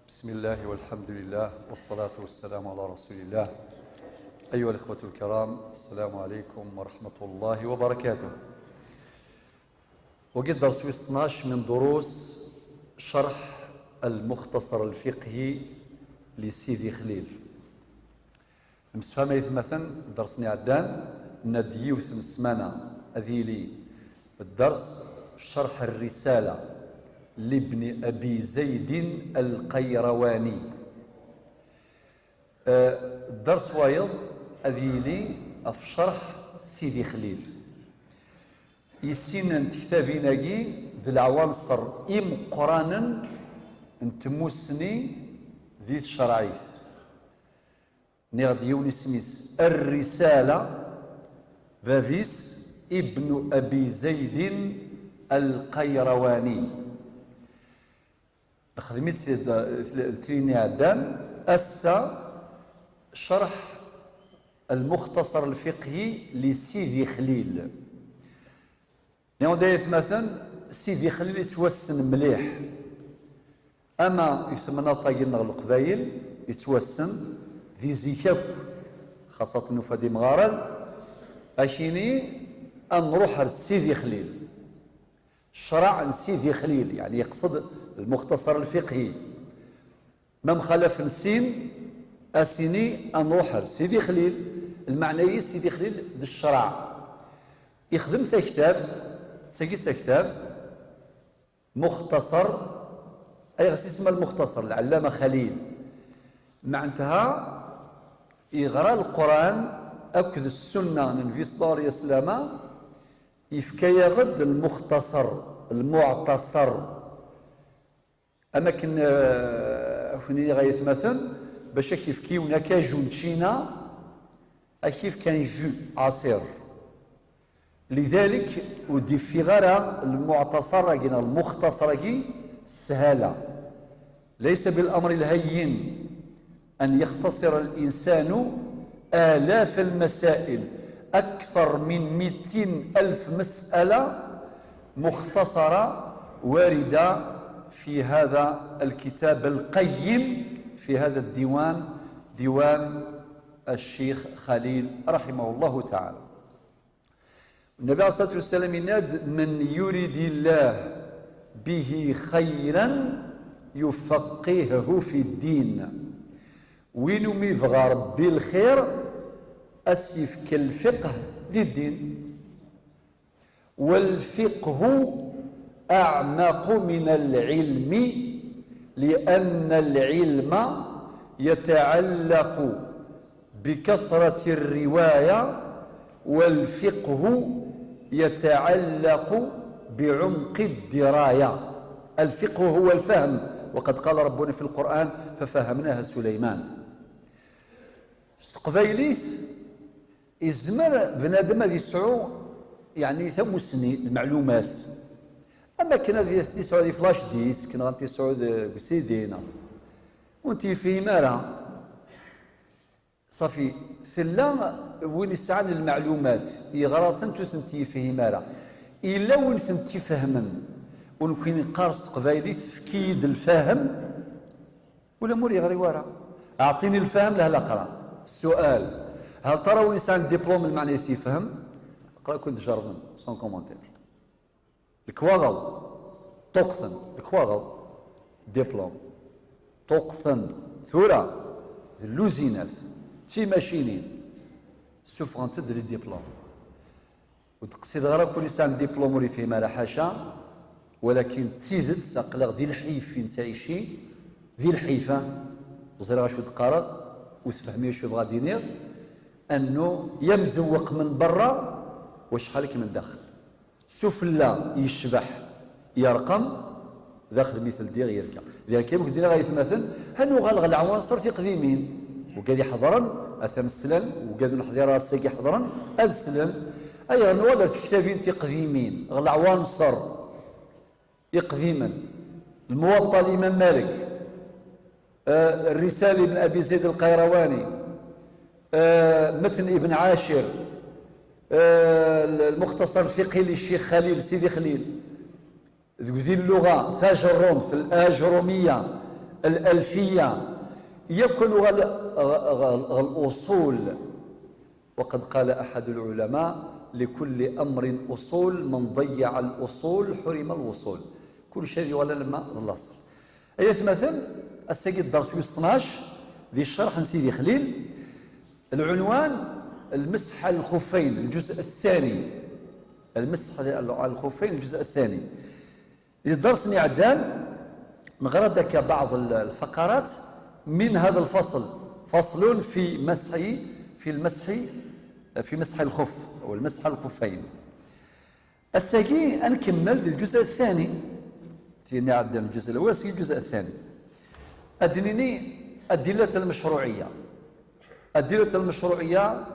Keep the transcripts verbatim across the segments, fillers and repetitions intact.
بسم الله والحمد لله والصلاة والسلام على رسول الله. أيها الإخوة الكرام، السلام عليكم ورحمة الله وبركاته. Wagi d dders wis tnac min durus cerḥ al-Muxtasar al-Fiqhi li Sidi Xlil. Nemsefham ay atmaten, dders-nni iɛeddan, nenna-d yiwet n ssmana ad yili dders fi cerḥ ar-Risala libni Abi Zaydin al-Qayrawani. Eh, dders wayeḍ ad yili ɣef cerḥ Sidi Xlil. I sin n tektabin-agi d leɛwanṣer imeqqranen n tmussni di tcerɛit. Nniɣ-d yiwen isem-is Ar-Risala, bab-is Ibnu Abi Zaydin Al-Qayrawani. Nexdem-itt letniyen iɛeddan, ass-a, cerḥ Al-Muxtasar Al-Fiqhi li Sidi Xlil. Nniɣ-d ay atmaten, Sidi Xlil yettwassen mliḥ. Ama i temnaḍt-agi-nneɣ Leqbayel, yettwassen di zik akk, xaṣaten nufa-d imɣaren, akini ad nruḥ ar Sidi Xlil. Ccṛeɛ n Sidi Xlil, yeɛni yeqsed Lmuxtasar Lfiqhi. Ma mxalafen sin, a s-ini ad nruḥ ar Sidi Xlil. Lmeɛna-is Sidi Xlil d ccṛeɛ. Ixdem taktabt, d tagi d taktabt, Muxtasar, ayɣer s-isemma Lmuxtasar, Lɛellama Xalil. Meɛnetha, iɣra Leqran akked Ssunna n Nnbi sallallahu alayhi wa sallam, yefka-yaɣ-d Lmuxtasar, Lmuɛtasar. Am akken, eh, ad ak-iniɣ ay atmaten, bac ad k-yefk yiwen akaju n ččina, ad k-yefk un jus ɛṣir. Lidalik, ur d-iffiɣ ara Lmuɛtasar-agi neɣ Lmuxtasar-agi s sshala. ليس بالأمر الهين أن يختصر الإنسان آلاف المسائل، أكثر من ميتين ألف مسألة مختصرة واردة في هذا الكتاب القيم، في هذا الديوان، ديوان الشيخ خليل رحمه الله تعالى. Nnbi ɛalayhi ṣṣalatu wassalam yenna-d: من يرد الله به خيرا يفقهه في الدين. Win umi yebɣa Ṛebbi lxir, ad s-yefk lfiqh di ddin. والفقه أعمق من العلم، لأن العلم يتعلق بكثرة الرواية، والفقه يتعلق بعمق الدراية. الفقه هو الفهم، وقد قال ربنا في القرآن: ففهمناها سليمان. S teqbaylit, yezmer bnadem ad yesɛu, yeɛni, tamussni, lmeɛlumat. Am akken ad yesɛu di flash disk, neɣ ad t-yesɛu deg CD, neɣ ur t-yefhim ara. Ṣafi, tella win yesɛan lmeɛlumat, yeɣra-tent, ur tent-yefhim ara. Yella win tent-ifehmen, u nekkini neqqar s teqbaylit: efk-iyi-d lfahem, ula ma ur yeɣri wara. أعطني الفهم لهلا أقرأ. السؤال: هل ترى win yesɛan diplôme, lmeɛna-is yefhem? Aql-aken tjerrben, sans commentaire. Lekwaɣeḍ, ṭṭuqten, lekwaɣeḍ, diplôme. Ṭṭuqten, tura, d lluzinat, d timacinin, ssufɣent-d les diplômes. Ur d-qsideɣ ara kul yesɛan diplôme ur yefhim ara, ḥaca, walakin d tidet, aql-aɣ di lḥif i nettɛici, di lḥif, ah, ẓriɣ acu d-qqareɣ, ur tefhmi acu bɣa d-iniɣ, annu yamzewweq min berra, wacḥal-ik min daxel. Sufella yecbeḥ, yerqem, daxel mi teldi yerka. Di akka, amek d-nniɣ ay atmaten, ad nuɣal ɣer leɛwanṣer tiqdimin. Wigad iḥeḍren, atan slan, wigad ur neḥḍir ara ass-agi ḥeḍren, ad slen. Ayɣer nuɣal ɣer tektabin tiqdimin, ɣer leɛwanṣer iqdimen? Lmuwaṭṭa n Imam Malik, eh, Risala ibn Abi Zayd al-Qayrawani, eh, Matn ibn Ashir, eh, Lmuxtasar Lfiqhi li Ccix Xalil, Sidi Xlil. Deg di lluɣa tajerrumt, الآجرومية، الألفية، يكون غل-، غ-، غ-، الأصول. وقد قال أحد العلماء: لكل أمر أصول، من ضيع الأصول حرم الوصول. كل شيء يغلى لما ظل الأصل. أي ثمثل، السيد درس يستناش ذي الشرح نسيدي خليل. العنوان: المسح على الخفين، الجزء الثاني. المسح على الخفين، الجزء الثاني. الدرس نعدان نغرد بعض الفقرات من هذا الفصل، فصل في مسح، في المسح، في مسح الخف أو المسح على الخفين. الساقي نكمل الجزء الثاني. تيني عندنا الجزء الأول، سي الجزء الثاني. أدنيني أدلة المشروعية. أدلة المشروعية،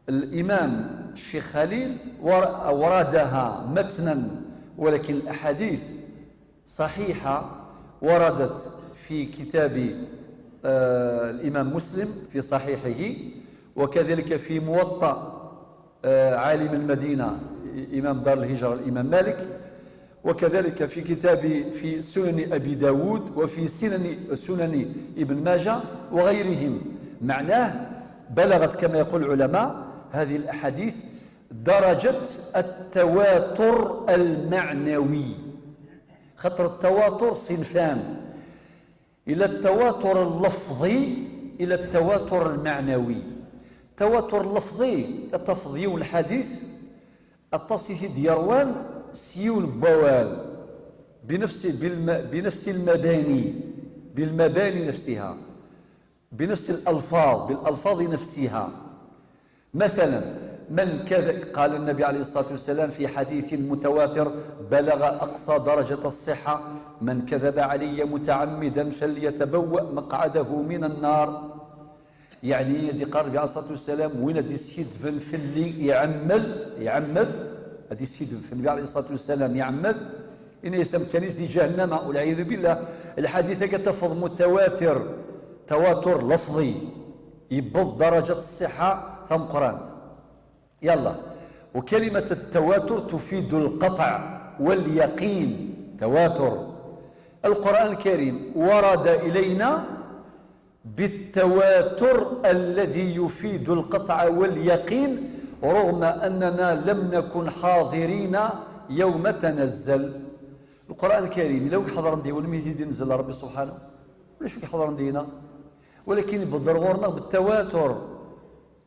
الإمام الشيخ خليل ور-، أوردها متنا، ولكن الأحاديث صحيحة وردت في كتاب، آه، الإمام مسلم في صحيحه، وكذلك في موطأ، آه، عالم المدينة، إمام دار الهجرة الإمام مالك، وكذلك في كتاب، في سنن أبي داود، وفي سنن، سنن ابن ماجه وغيرهم. معناه بلغت، كما يقول العلماء، هذه الأحاديث درجة التواتر المعنوي. خطر التواتر صنفان: إلى التواتر اللفظي، إلى التواتر المعنوي. التواتر اللفظي، تفضيو الحديث، التصيث ديروان سيول بوال، بنفس، بالم-، بنفس المباني، بالمباني نفسها، بنفس الألفاظ، بالألفاظ نفسها. مثلا، من كذ-، قال النبي عليه الصلاة والسلام في حديث متواتر بلغ أقصى درجة الصحة: "من كذب علي متعمدا فليتبوأ مقعده من النار". يعني، دي قال النبي عليه الصلاة والسلام: "وين دي سيد فن فلي يعمد، يعمد، دي سيد فن النبي عليه الصلاة والسلام يعمد، إن يسم كنيس دي جهنم"، والعياذ بالله. الحديث كتفض متواتر، تواتر لفظي، يبض درجة الصحة ثم قرانت. يلا، وكلمة التواتر تفيد القطع واليقين. تواتر. القرآن الكريم ورد إلينا بالتواتر الذي يفيد القطع واليقين، رغم أننا لم نكن حاضرين يوم تنزل. القرآن الكريم، لو حضر ديون ميتين دي نزل ربي سبحانه، ولا شو حضر دينا؟ ولكن بدر غورنا بالتواتر.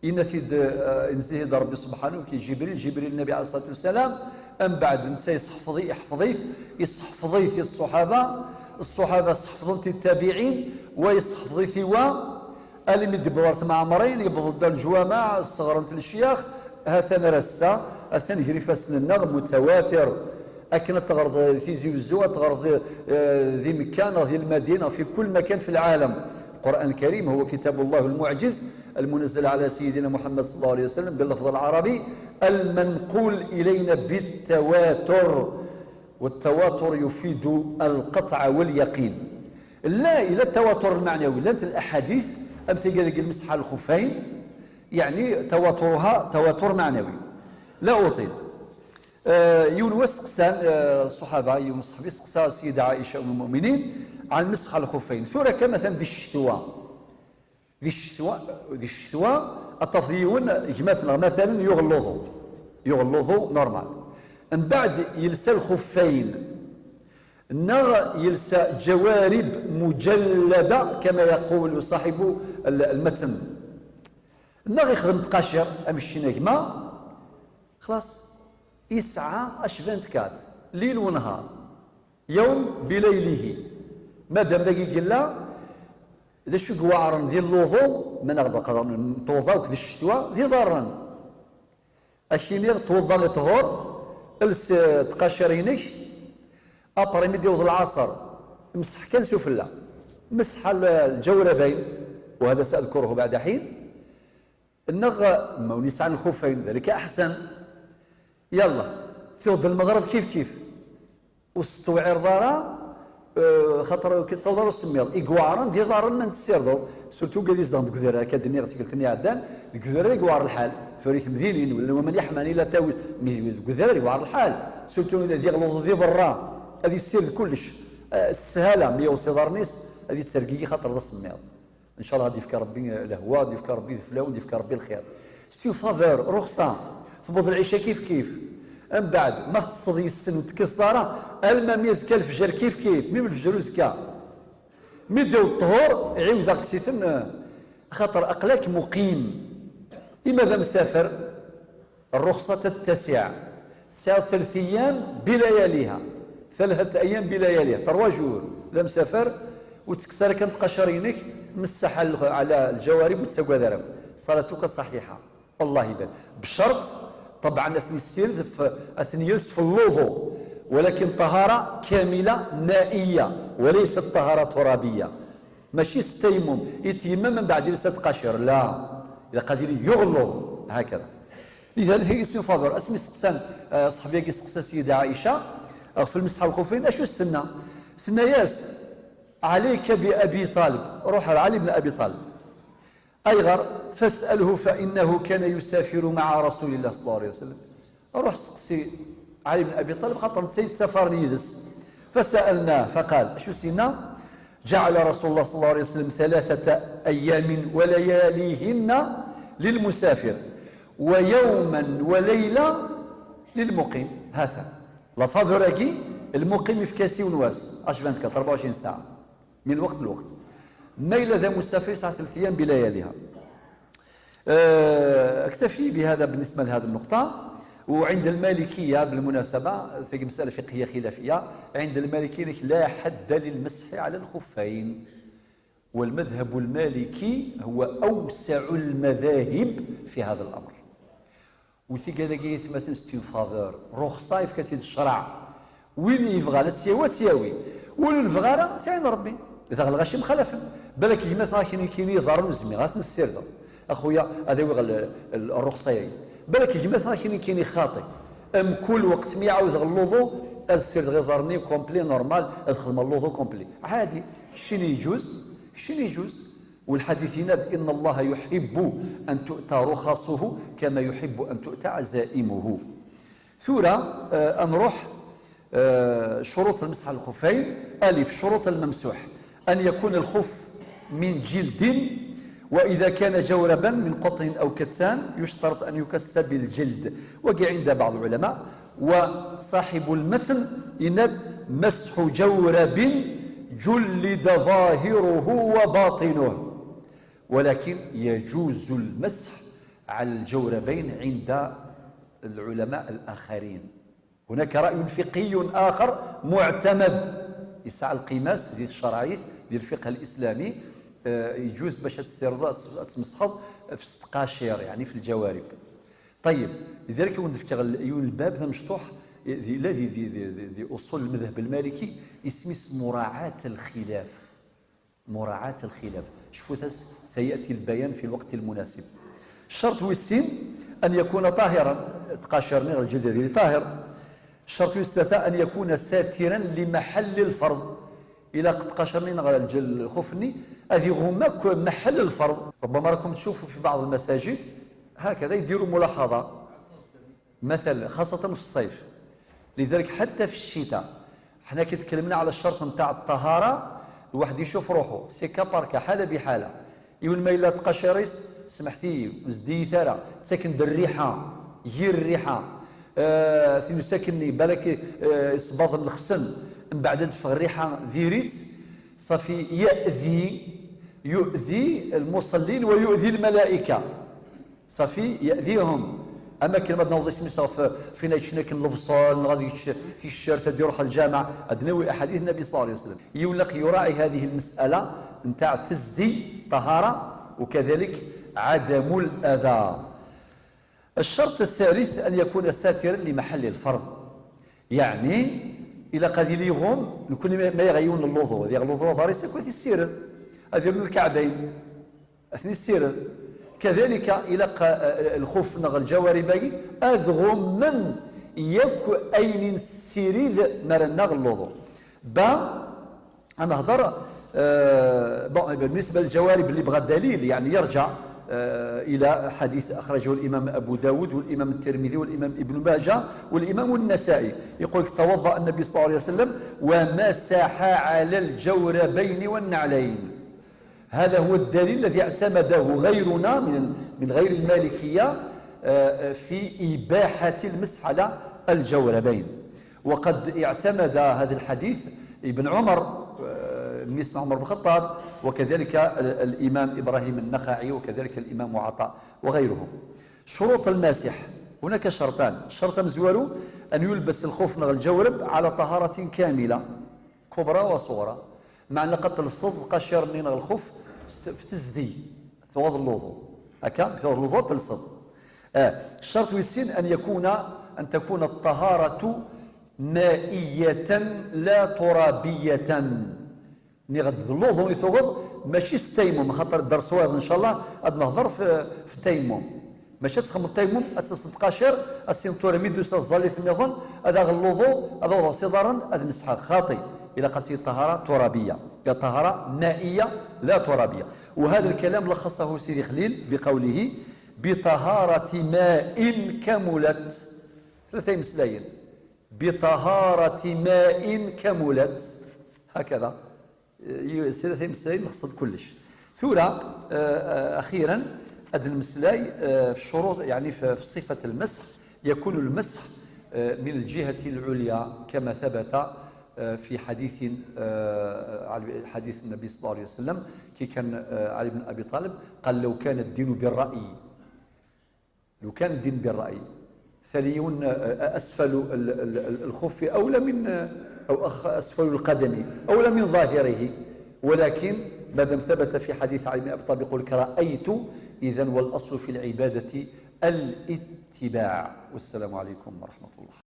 إن سيد، آه، إن سيد ربي سبحانه كي جبريل، جبريل النبي عليه الصلاة والسلام، أم بعد نتا يصحفظي، يحفظيث، يصحفظيث الصحابة، الصحابة صحفظنت التابعين، ويصحفظيث هو، ألم يدبر ثم عمرين، يبض الجوامع، الصغر الشياخ، هاثان رسا، هاثان جريفاس النغم متواتر. أكن تغرض تيزي وزو، تغرض، آه، ذي مكان، ذي المدينة، في كل مكان في العالم. القرآن الكريم هو كتاب الله المعجز المنزل على سيدنا محمد صلى الله عليه وسلم باللفظ العربي المنقول إلينا بالتواتر، والتواتر يفيد القطع واليقين. لا إلى التواتر المعنوي، لا أنت الأحاديث، أمثل قال المسح على الخفين، يعني تواترها تواتر معنوي. لا أطيل. آه، يون وسقسان، آه، الصحابة، يون صحابي سقسا السيدة عائشة أم المؤمنين عن مسح الخفين. ثورة كما ثم ذي الشتوى. ذي الشتوى، ذي الشتوى، أطاف ديون، جماثنا مثلا يغلظوا. يغلظوا نورمال. من بعد يلسى الخفين. نغ يلسى جوارب مجلدة كما يقول صاحب ال-، المتن. نغ يخدم تقاشر، أمشي نجمة. خلاص، يسعى أشفان تكات، ليل ونهار، يوم بليله. مادام ذاك يقلا، ذا شو قواعرن ذي اللوضو، من أغدى قدر نطوضا وكذا الشتوى، ذي ضارن. أكيني توضا لطهور، ألس تقاشرينك، أبري ميدي وذ العصر، مسح كان سفلى، مسح الجوربين، وهذا سأذكره بعد حين. النغ مونس عن الخفين، ذلك أحسن. يلا، ثوض المغرب كيف كيف. وستوعر ضارا، آه، خاطر كي تصور السمير، إيقوعرا دي ضارا ما نتسير دور. سورتو قد يزدغن دك ذرا، كاد نيغ تقلت ني عدان، دك ذرا يقوعر الحال. ثوري ثمدينين، ولا ومن يحمل إلى تاويل، مي دك ذرا يقوعر الحال. سورتو دي غلوظ دي برا، هذه السير كلش. آه، السهالة، مي وصي ضارنيس، ad yettergigi xaṭer d asemmiḍ. Ncallah ad d-yefk Ṛebbi lehwa, ad d-yefk Ṛebbi ideflawen, ad d-yefk Ṛebbi lxir. C'est une faveur, ruxṣa. Tewweḍ lɛica kif kif. Mbeɛd, ma teṭṭseḍ yes-sen ur d-tekkiseḍ ara, alma mi azekka lefjer kif kif, mi lefjer uzekka. Mi d-iweḍ ṭṭhur, ɛiwdeɣ-k si ten, axaṭer aql-ak muqim. Ima d amsafer, الرخصة تتسع. Tesɛiḍ ثلاث أيام بلياليها. ثلاثة أيام بلياليها. Trois jours. D amsafer, ur ttekkes ara kan tqacarin-inek, messeḥ ɛla, ɛla lǧawarib, ur tettagad ara. صلاتك صحيحة. Allah iban. Bcert, ṭebɛen, ad ten-yessired f-, ad ten-yels f lluḍu. ولكن طهارة كاملة مائية، وليست طهارة ترابية. Mačči s tayammum, i teyemmem, mbeɛd yels ad tqacir. La. Ilaq ad yili yuɣ lluḍu. هكذا. لذلك, c'est une faveur. Asmi seqsan, eh, ṣṣeḥbi-agi seqsa Sayyida Ɛica, eh, ɣef lmesḥ al-xuffayn, acu s-tenna? Tenna-yas: عليك بأبي طالب. Ruḥ ar Ɛli ibn Abi Ṭalib. Ayɣer? فاسأله فإنه كان يسافر مع رسول الله صلى الله عليه وسلم. Ruḥ seqsi Ɛli ibn Abi Ṭalib, xaṭer netta yettsafaṛen yid-s. فسألناه فقال, acu s-yenna? جعل رسول الله صلى الله عليه وسلم ثلاثة أيام ولياليهن للمسافر، ويوما وليلة للمقيم. هذا. La faveur-agi, lmuqim yefka-as yiwen wass, H vingt-quatre, أربعة وعشرين ساعة. من الوقت للوقت. Ma yella d amusafir, yesɛa ثلاث أيام بلياليها. آه، أكتفي بهذا بالنسبة لهذه النقطة. وعند المالكية بالمناسبة, tagi مسألة فقهية خلافية, عند المالكية لا حد للمسح على الخفين. والمذهب المالكي هو أوسع المذاهب في هذا الأمر. U tigad-agi, ay atmaten, c'est une faveur. Ruxṣa yefka-tt-id ccreɛ. Win yebɣan ad tt-yawi, ad tt-yawi. Win ur nebɣi ara, tɛin Ṛebbi. Daɣ lɣaci mxalafen. Balak gma-tneɣ akken nekkini iḍarren ur zmireɣ ad ten-ssirdeɣ. A xuya, ad awiɣ l-, l-, ṛṛuxṣa-agi. Balak gma-tneɣ akken nekkini xaṭi. Mkul lweqt mi ɛawdeɣ lluḍu, ad ssirdeɣ iḍarren-iw complet, normal, ad xedmeɣ lluḍu complet. Ɛadi. Keččini yeǧuz, keččini yeǧuz. والحديث يناد: إن الله يحب أن تؤتى رخصه كما يحب أن تؤتى عزائمه. Tura, eh, ad nruḥ, eh, شروط المسح على الخفين. ألف: شروط الممسوح: أن يكون الخف من جلد، وإذا كان جوربا من قطن أو كتان يشترط أن يكسى بالجلد، وقع عند بعض العلماء. وصاحب المتن يناد: مسح جورب جلد ظاهره وباطنه، ولكن يجوز المسح على الجوربين عند العلماء الآخرين. هناك رأي فقهي آخر معتمد, yesɛa lqima-s di tcerɛit, di lfiqh al-islami, eh, يجوز باش ad tessirdeḍ, ad tmesḥeḍ f tqacir, يعني في الجوارب. طيب, لذلك i wen-d-fkeɣ l-, yiwen lbab d amecṭuḥ, eh, di, la di, di, di, di, di أصول المذهب المالكي, isem-is مراعاة الخلاف. مراعاة الخلاف. Cfut-as, سيأتي البيان في الوقت المناسب. Ccerṭ wis sin, أن يكون طاهرا, tqacir-nni, lǧild-agi طاهر. Ccerṭ wis tlata, أن يكون ساترا لمحل الفرض. Ilaq tqacir-nni neɣ lxuf-nni ad iɣum akk محل الفرض. ربما راكم تشوفوا في بعض المساجد هكذا يديروا ملاحظة. مثلا، خاصة في الصيف. لذلك حتى في الشتاء، حنا كي تكلمنا على الشرط نتاع الطهارة، الواحد يشوف روحو، c'est cas par cas، حالة بحالة. Yiwen ma yella tqacir-is, سمحتي, ur zeddigit ara, tettaken-d rriḥa, yir rriḥa. Ah, tin usaken-nni, balak, ah, isebbaḍen lexsen, mbeɛd ad d-teffeɣ rriḥa diri-tt, صافي يأذي، يؤذي المصلين ويؤذي الملائكة. صافي، يأذيهم. Am akken ma d-naweḍ isem-is ɣef, f ayen ad ččen akken lebṣel, neɣ ad yečč ticcert, ad iruḥ lǧameɛ, ad nawi أحاديث النبي صلى الله عليه وسلم. Ilaq يراعي هذه المسألة نتاع tezdi, طهارة, وكذلك عدم الأذى. الشرط الثالث أن يكون ساترا لمحل الفرض. يعني, ilaq ad yili iɣum, nekkni ma, ma yaɣ yiwen n luḍu, ad yaɣ luḍu aḍar-is akk ad t-issired, ad irnu lkaɛbayn. Ad ten-issired. Kadalika, ilaq, eh, lxuf neɣ lǧawarib-agi ad ɣummen yakk ayen i nessirid mi ara naɣ lluḍu. Ba, ad nehder, eh, bon, بالنسبة للجوارب اللي بغى دليل, يعني يرجع, آه، إلى حديث أخرجه الإمام أبو داود والإمام الترمذي والإمام ابن ماجه والإمام النسائي، يقول: توضأ النبي صلى الله عليه وسلم ومسح على الجوربين والنعلين. هذا هو الدليل الذي اعتمده غيرنا من من غير المالكية، آه، في إباحة المسح على الجوربين. وقد اعتمد هذا الحديث ابن عمر، آه، ابن عمر بن الخطاب، وكذلك ال- الإمام إبراهيم النخعي، وكذلك الإمام عطاء وغيرهم. شروط الماسح، هناك شرطان. الشرط مزوارو أن يلبس الخف نغ الجورب على طهارة كاملة، كبرى وصغرى، مع أن قد تلصض قشر نغ الخف ست- في تزدي، ثوض اللوضو، هكا ثوض اللوضو تلصض. آه، الشرط والسين أن يكون، أن تكون الطهارة مائية لا ترابية. نغد اللوضو يثوض ماشي ستيمم، خاطر الدرس وايض إن شاء الله غاد نهضر في، في التيمم. ماشي تخمم التيمم، أتسد قشر، أسين تورا ميدوس الزاليت النظن، هذا غلوضو، هذا وضع صدارا، هذا مسحة خاطي. إلى قصي الطهارة ترابية، هي طهارة مائية لا ترابية. وهذا الكلام لخصه سيدي خليل بقوله: بطهارة ماء كملت. ثلاثة مسلاين: بطهارة ماء كملت، هكذا. آه، سيدي خليل مسلاين لخصت كلش. ثورة، آه، آه، أخيرا، أد المسلاي، آه، في الشروط، يعني في، في صفة المسح، يكون المسح، آه، من الجهة العليا كما ثبت، آه، في حديث، آه، على حديث النبي صلى الله عليه وسلم، كي كان، آه، علي بن أبي طالب قال: لو كان الدين بالرأي، لو كان الدين بالرأي، ثليون، آه، أسفل ال- ال- ال- الخف أولى من، آه، أو أخ-، أسفل القدم أولى من ظاهره، ولكن ما دام ثبت في حديث علي بن أبي طالب يقول لك: رأيت، إذن والأصل في العبادة الاتباع. والسلام عليكم ورحمة الله.